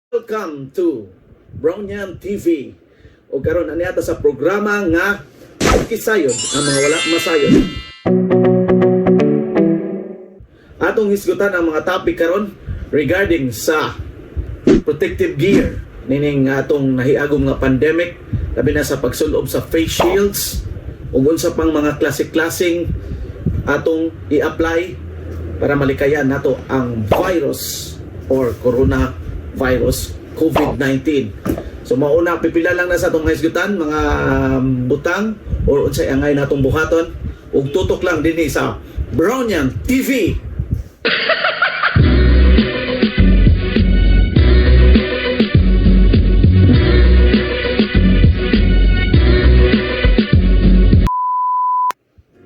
Welcome to Brownian TV. O karon ani ata sa programa nga Kisayod ang mga wala masayod. Atong hisgutan ang mga topic karon regarding sa protective gear nining atong nahiagom nga pandemic, labi na sa pagsulob sa face shields ug unsa pang mga klase-klaseng atong i-apply para malikayan nato ang virus or coronavirus COVID-19. So mauna, pipila lang na sa atong hisgutan mga butang or unsay angay natong buhaton ug tutok lang dinhi sa Brownian TV.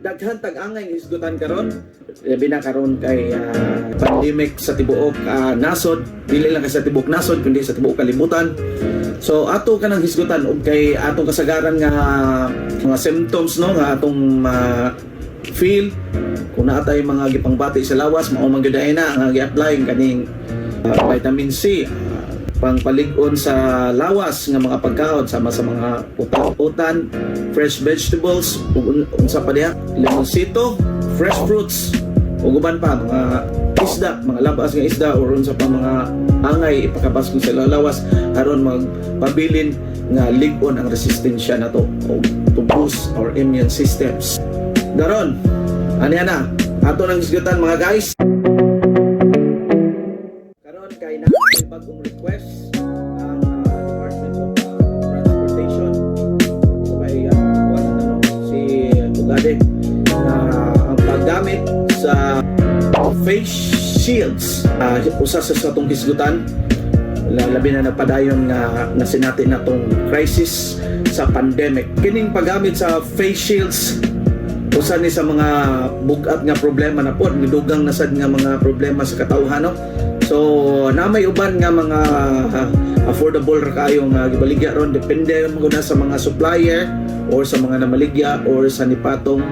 Daghan tag-angay nga hisgutan karon, labi na karon kay pandemic sa tibuok nasod, dili lang kay sa tibuok nasod kundi sa tibuok kalibutan. So ato kanang hisgutan og kay atong kasagaran nga mga symptoms, no, nga atong feel kung naa tay mga gipangbati sa lawas, mao man gyud ay na nga gi-apply kaning vitamin C, pangpalig-on sa lawas nga mga pagkaon sama sa mga utan-utan, fresh vegetables ug unsa pa diha, lemonsito, fresh fruits ug uban pa mga isda, mga labas nga isda or unsa pa mga angay ipakabas sa lawas aron magpabilin nga lig-on ang resistensya nato o to boost our immune systems. Daron, ani na ato nang hisgutan, mga guys. Karon kay na may bagong request ang Department of Transportation sabay kuan na no, si Tugade, na ang paggamit sa face shields usa sa atong hisgutan, labi na nagpadayon nga nasinati na tong crisis sa pandemic. Kining paggamit sa face shields, usa ni sa mga bugat nga problema na pod, gidugang na sad nga mga problema sa katawhan, no. So na may uban nga mga affordable ra kayo nga gibaligya ron, depende man gud na sa mga supplier or sa mga namaligya or sa nipatong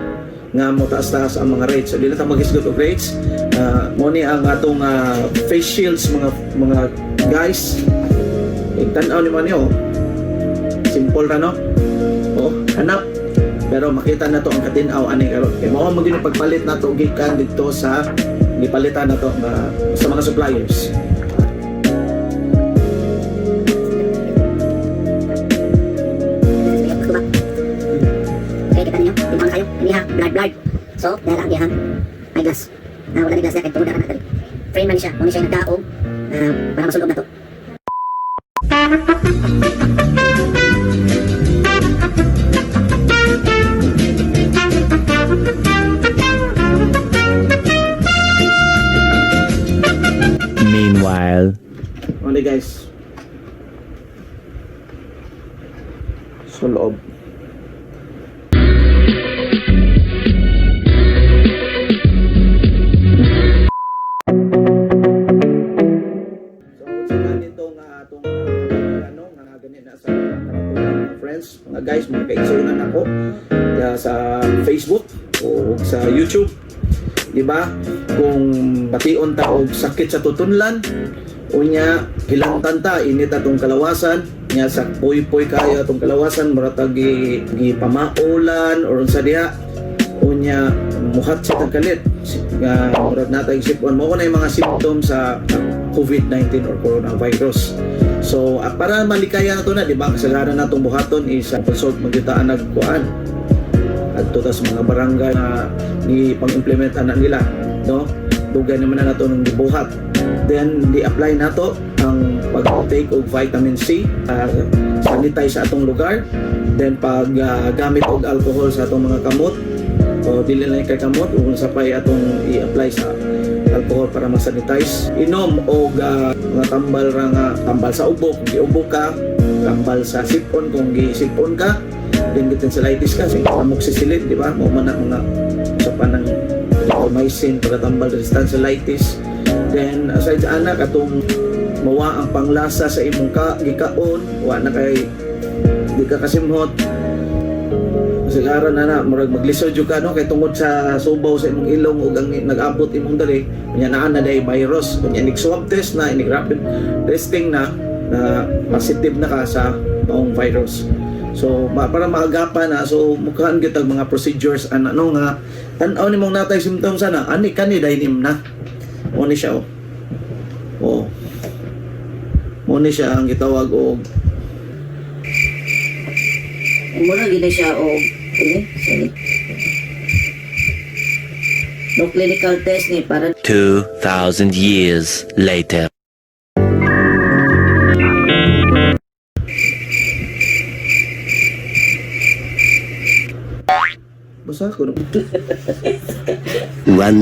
nga mo taas-taas ang mga rates. So dili ta maghisgot og rates. Mo ni ang atong face shields, mga guys. Tan-aw ni man niyo. Simple ra, no? Oh, hanap. Pero makita na to ang katin-aw ani karon. Kay mao man gyud ang pagpalit nato gikan didto sa gipalitan nato nga sa mga suppliers. Okay, kita ninyo. Timbang kayo. Iniha, blurred, blurred. So, dahil ang iyahang eyeglass. Ah, wala ni glass niya, kaya tungod na ka na. Frame man siya. Muna siya yung nagdaog para masulob na to. Meanwhile, Only guys. Sa loob. So, sa nito nga atong ano nga ganit na sa karatulan, mga friends, mga guys, mga kaigsuonan ako sa Facebook o sa YouTube. Di ba? Kung bation ta og sakit sa tutunlan, unya hilantan ta, init atong kalawasan, nya sa puy-puy kayo atong kalawasan, mura tag gi gipamaulan or unsa diha, unya muhat sa tagkalit nga murag natay sipon, mo na yung mga symptoms sa COVID-19 or coronavirus. So para malikaya na to na, di ba, kasagaran natong buhaton is consult magyutaan nagkuan adto ta sa mga barangay na ni pang-implement ana nila, no. Dugay naman na nato nang gibuhat. Then di-apply nato ang pag-take og vitamin C, sanitize sa atong lugar, then pag gamit og alcohol sa atong mga kamot o dili lang kay kamot ug unsa pay atong i-apply sa alcohol para ma-sanitize. Inom og mga tambal ra nga tambal sa ubo kung giubo ka, tambal sa sipon kung gisipon ka, then tonsillitis ka, sige, amoxicillin, di ba? Mao man ang mga sa panang vancomycin para tambal sa tonsillitis. Then aside sa ana, katong mawa ang panglasa sa imong ka gikaon, wa na kay di ka kasimhot, kasagaran na na murag maglisod jud ka, no, kay tungod sa subaw sa imong ilong ug ang nag-abot imong dali, unya naa na day virus. Unya nig swab test na, inig rapid testing na. na positive na ka sa maong virus. So para maagapan na, so mukhaan gyud tag mga procedures an ano nga tan-aw nimong natay symptoms ana ani kani dayon na. Mo ni siya, oh. Oh. Mo ni siya ang gitawag og Mura gid na siya og ini, sorry. No clinical test ni para 2,000 years later. Basta ko. 1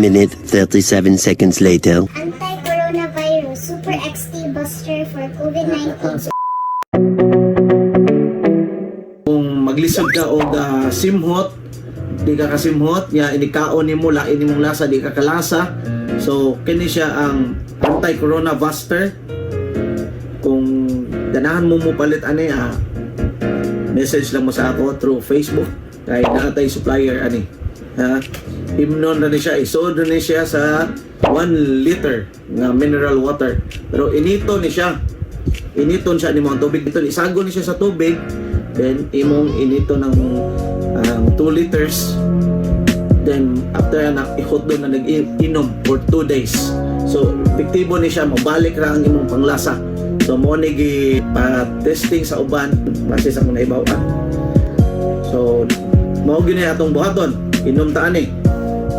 minute, 37 seconds later. Anti-coronavirus Super XT Buster for COVID-19. Kung maglisod ka og simhot, di ka kasimhot nya, inikaon nimo, lain nimong lasa, di ka kalasa, so kini siya ang anti-corona buster. Kung ganahan mo mo palit ani, message lang mo sa ako through Facebook kay naa tay supplier ani, ha. Himnon na ni siya, isod na ni siya sa 1 liter nga mineral water, pero inito ni siya, initon siya nimo ang tubig dito, isago ni siya sa tubig, then imong inito ng 2 liters. Then after na ihotdog na nag-inom for 2 days, so epektibo ni siya, mobalik ra ang imong panglasa. So mo ni gi pa testing sa uban base sa akong naibaw-an. So mao gyud ni atong buhaton, inom ta ani.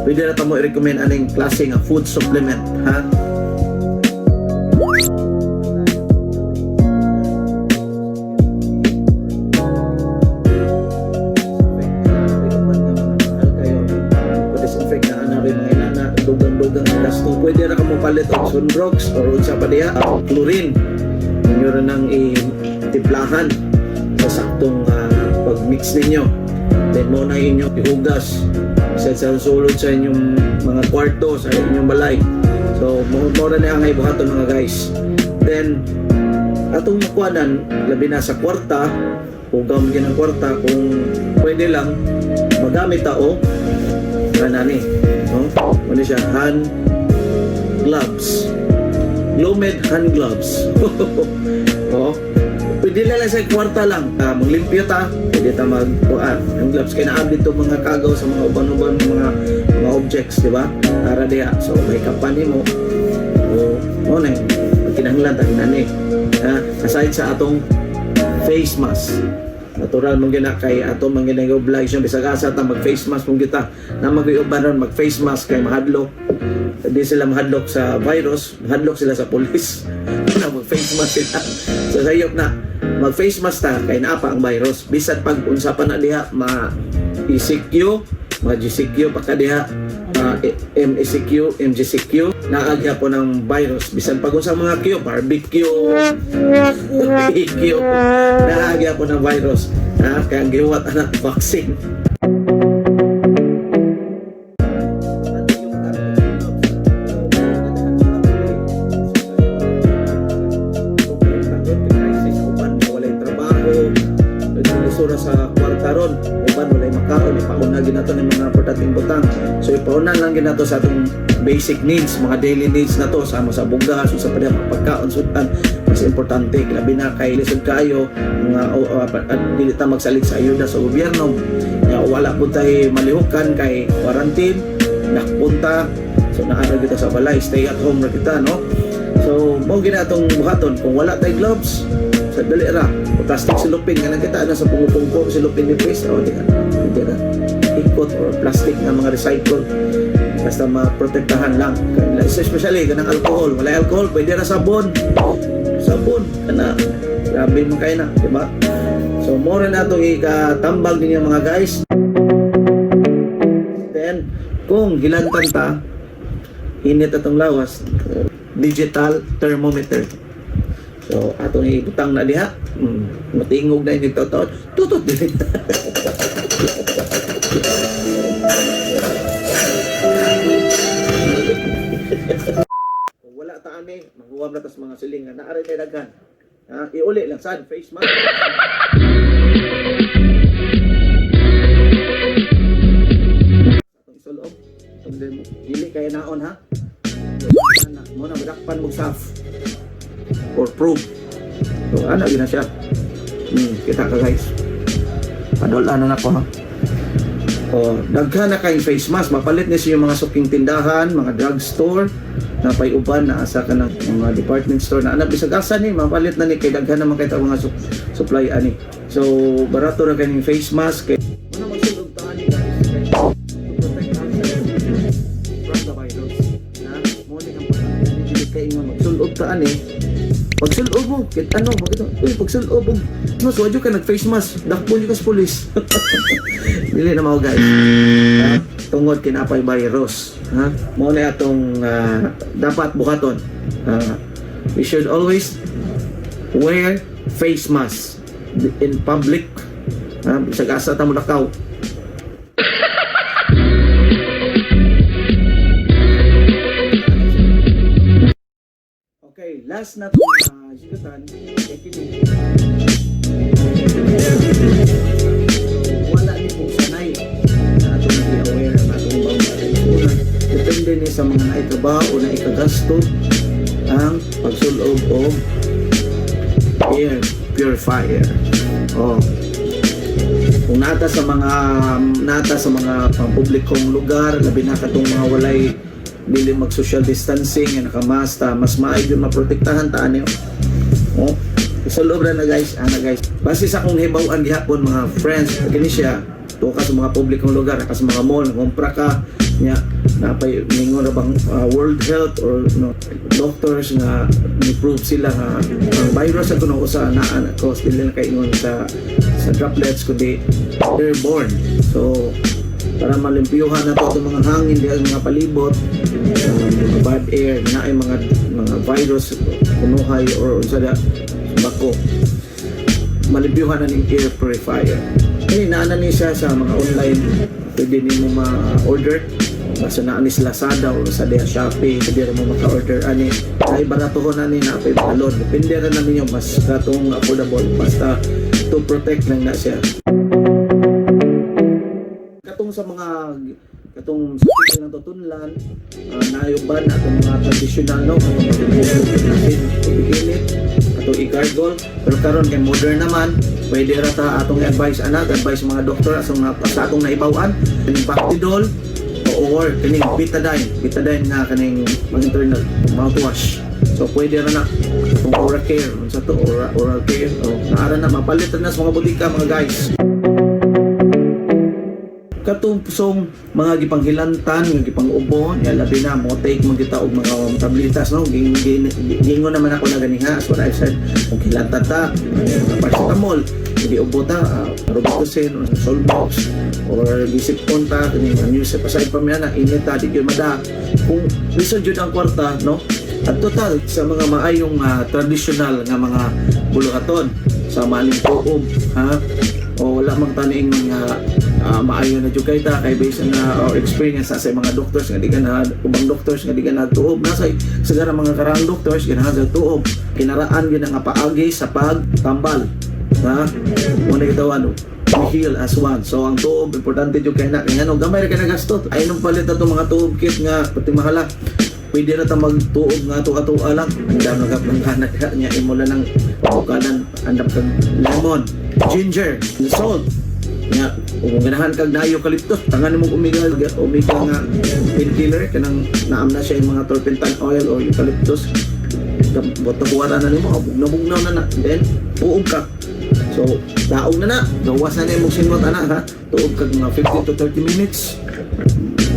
Pwede na ta mo i-recommend aning klase nga food supplement, ha. Pa-disinfect na ana rin mga inana, dugang-dugang ang gasto. Pwede ra ka mo palit og Sunrox or unsa pa diha, chlorine. Inyo ra nang i-timplahan sa saktong pag-mix ninyo. Then mo na inyo ihugas sa sulod sa inyong mga kwarto, sa inyong balay. So mo ra na ang ibuhaton, mga guys. Then atong makuanan, labi na sa kwarta, hugaw man ang kwarta, kung pwede lang magamit ta og kanani, no? Ano siya? Hand gloves, Glomed hand gloves. Oh, pwede lang sa kwarta lang, maglimpyo ta, pwede ta mag hand gloves kay naa dito mga kagaw sa mga uban-uban, mga objects, di ba? Para diha, so may kapan nimo o mo na kinahanglan ta inani, ha. Aside sa atong face mask, natural mong gina kay ato man gina oblige siya. Bisag asa ta mag face mask mong kita na mag-uban ron, mag face mask kay mahadlok. Di sila mahadlok sa virus, mahadlok sila sa pulis na mag face mask sila. So sayop na mag face mask ta kay naa pa ang virus bisan pag unsa pa na diha, ma ECQ, ma GCQ pa ka diha, ma MECQ, MGCQ, naa po ng virus bisan pag unsa mga Q, barbecue, PQ, naa po ng virus, ha. Kaya ang gihuwat anak vaccine. Walay trabaho, lisura sa kwarta ron, uban walay makaon, ipauna ginato ng mga importanteng butang. So ipauna lang ginato sa atong basic needs, mga daily needs na to, sama sa bugas, sa pa pagkaon, sutan, mas importante, labi na kay lisod kayo, mga at dili ta magsalig sa ayuda sa gobyerno. Ya, wala po tay malihukan kay quarantine, nakpunta, so naa kita sa balay, stay at home ra kita, no? So, mao gina atong buhaton. Kung wala tay gloves, sa dali ra, o plastic silupin, nga kita na sa pungupungko, silupin ni face, o di ka, hindi ra. Ikot or plastic nga mga recycle. Basta maprotektahan lang. Especially, kanang alcohol. Wala alcohol, pwede ra sabon. Sabon, kana. Grabe mo kayo na, di ba? So, more na itong ikatambag ninyo, mga guys. Then, kung hilantan ta, init atong lawas, digital thermometer. So, atong ibutang na diha, matingog na inyong taon. Tutot din. Kung wala ta ani, maghuwam na tas mga silingan. Naari na daghan. Ha? Iuli lang sad face mask. Atong isuloob. Itong demo. Dili kay naon, ha. Mo na madakpan mo saf or probe. So ana gyud na siya. Kita ka, guys. Padol-an na nako, ha. Oh, daghan na kay face mask. Mapalit ni siya yung mga suking tindahan, mga drugstore, napay uban na asa ka ng mga department store na ana bisag asa ni mapalit na ni kay daghan naman kay mga supply ani. So barato ra kay ning face mask kay una magsulod ta ani, guys, kay to protect ourselves from the virus. Na mo ni ang importante dili kay ingon magsulob ta ani. Pagsulob mo, kit ano, bakit uy, pagsulob og mas wadyo ka nag face mask, dakpon ka sa pulis. Dili na mao, guys. Ha? Tungod kinapay virus, ha? Mao na atong dapat buhaton. We should always wear face mask in public. Ha? Bisag asa ta mo lakaw. Okay, last na itong hisgutan, kay kini. Wala ni kung sanay na atong i-aware ang atong bang una. Depende ni sa mga naitrabaho o naikagasto ang pagsulob og air purifier. Oh. Kung nata sa mga pampublikong lugar, labi na katong mga walay dili mag social distancing nga nakamasta, mas maayo yun maprotektahan ta ani. Oh, sa loob na, guys, ana, guys. Base sa akong hibaw-an gihapon, mga friends, kini siya, tuwa ka sa mga publikong lugar, ka sa mga mall, kumpra ka, nya napay ningon ra bang World Health or no, doctors nga ni-prove sila nga ang virus sa kuno usa naa na cause dili na kay ingon sa droplets kundi airborne. So para malimpyuhan na to itong mga hangin diha sa mga palibot, mga bad air na ay mga virus kunuhay or unsa da bako, malimpyuhan na ning air purifier. Kini naa na ni siya sa mga online, pwede nimo ma-order basta naa ni sa Lazada or sa diha Shopee, pwede ra mo maka-order ani. Ay baratohon ani na pay balon, depende ra na ninyo, mas katong affordable, basta to protect lang na siya. Katong sa mga katong sa ng tutunlan, nayuban na atong mga traditional, no, katong natin tubig init atong i-gargle, pero karon kay modern naman, pwede ra ta atong advice ana, advice mga doktor asong sa atong naibaw-an, Bactidol or kaning Betadine, Betadine nga kaning mga internal mouthwash. So pwede ra na atong oral care, unsa to, oral care o naara na mapalit ra na sa mga butika, mga guys. Katong mga gipanghilantan nga gipang-ubo nya, labi na mo take mo kita og mga tabletas, no, gingon naman ako na gani ha, as what I've said, kung hilantan ta mga paracetamol, giubo ta Robitussin or Solvox or gisipon ta kani mga music aside pa na init ta, di gyud mada. Kung lisod jud ang kwarta, no, at total sa mga maayong tradisyonal nga mga buluhaton sa maling tuob, ha, o wala mang taniing nga maayo na jud kay ta kay based na our experience sa mga doctors nga di ka ubang doctors nga di ka na tuob, nasa sigara mga karang doctors ganahan sa tuob, kinaraan gyud nga paagi sa pagtambal, ha. Mo na gitawan, we heal as one. So ang tuob importante jud kay na kay ngano gamay ra kay nagasto ay nung palit ato mga tuob kit nga pati mahala. Pwede ra ta magtuob nga ato ato lang andam lang kag hanat niya, imo lang ng bukanan, andam kag lemon, ginger, salt nga. Kung ganahan kag na eucalyptus, tangan mo omega omega nga painkiller kanang naam na siya yung mga turpentine oil or eucalyptus, buta na nimo, bugnaw na na, then tuob ka. So daog na na, gawas na nimo singot ana, ha. Tuob kag mga 15 to 30 minutes.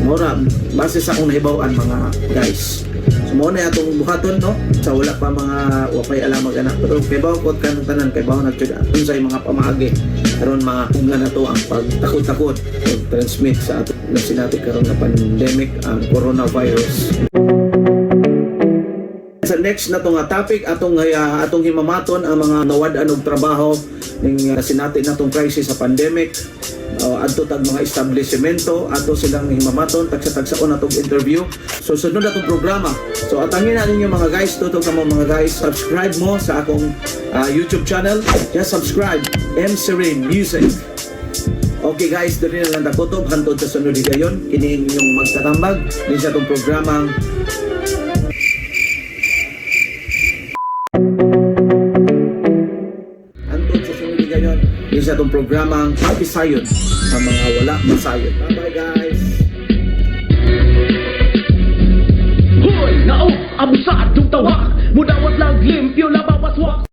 Mora base sa akong nahibaw-an, mga guys. So mao na atong buhaton, no, sa wala pa mga wapay alam mag anak, pero kay baw ko kanang tanan kay baw nagtud unsay mga pamaagi karon mga unga na to ang pagtakot-takot pag transmit sa ato na sinati karon na pandemic, ang coronavirus. Sa next na to nga topic, atong himamaton ang mga nawad-an og trabaho ning sinati na tong crisis sa pandemic. Adto tag mga establishmento, ato silang himamaton, tagsa-tagsaon atong interview. So sunod atong programa. So atangin na ninyo, mga guys, tutok mo, mga guys, subscribe mo sa akong YouTube channel. Just subscribe, M Serene Music. Okay guys, diri na lang takutob hantod sa sunod higayon. Kini inyong magtatambag din sa atong programang Pagpadayon din sa atong programang Pakisayon sa mga wala masayod. Bye-bye, guys! Hoy, nao, abusadong tawak. Mudawat lang limpyo, labawas wak.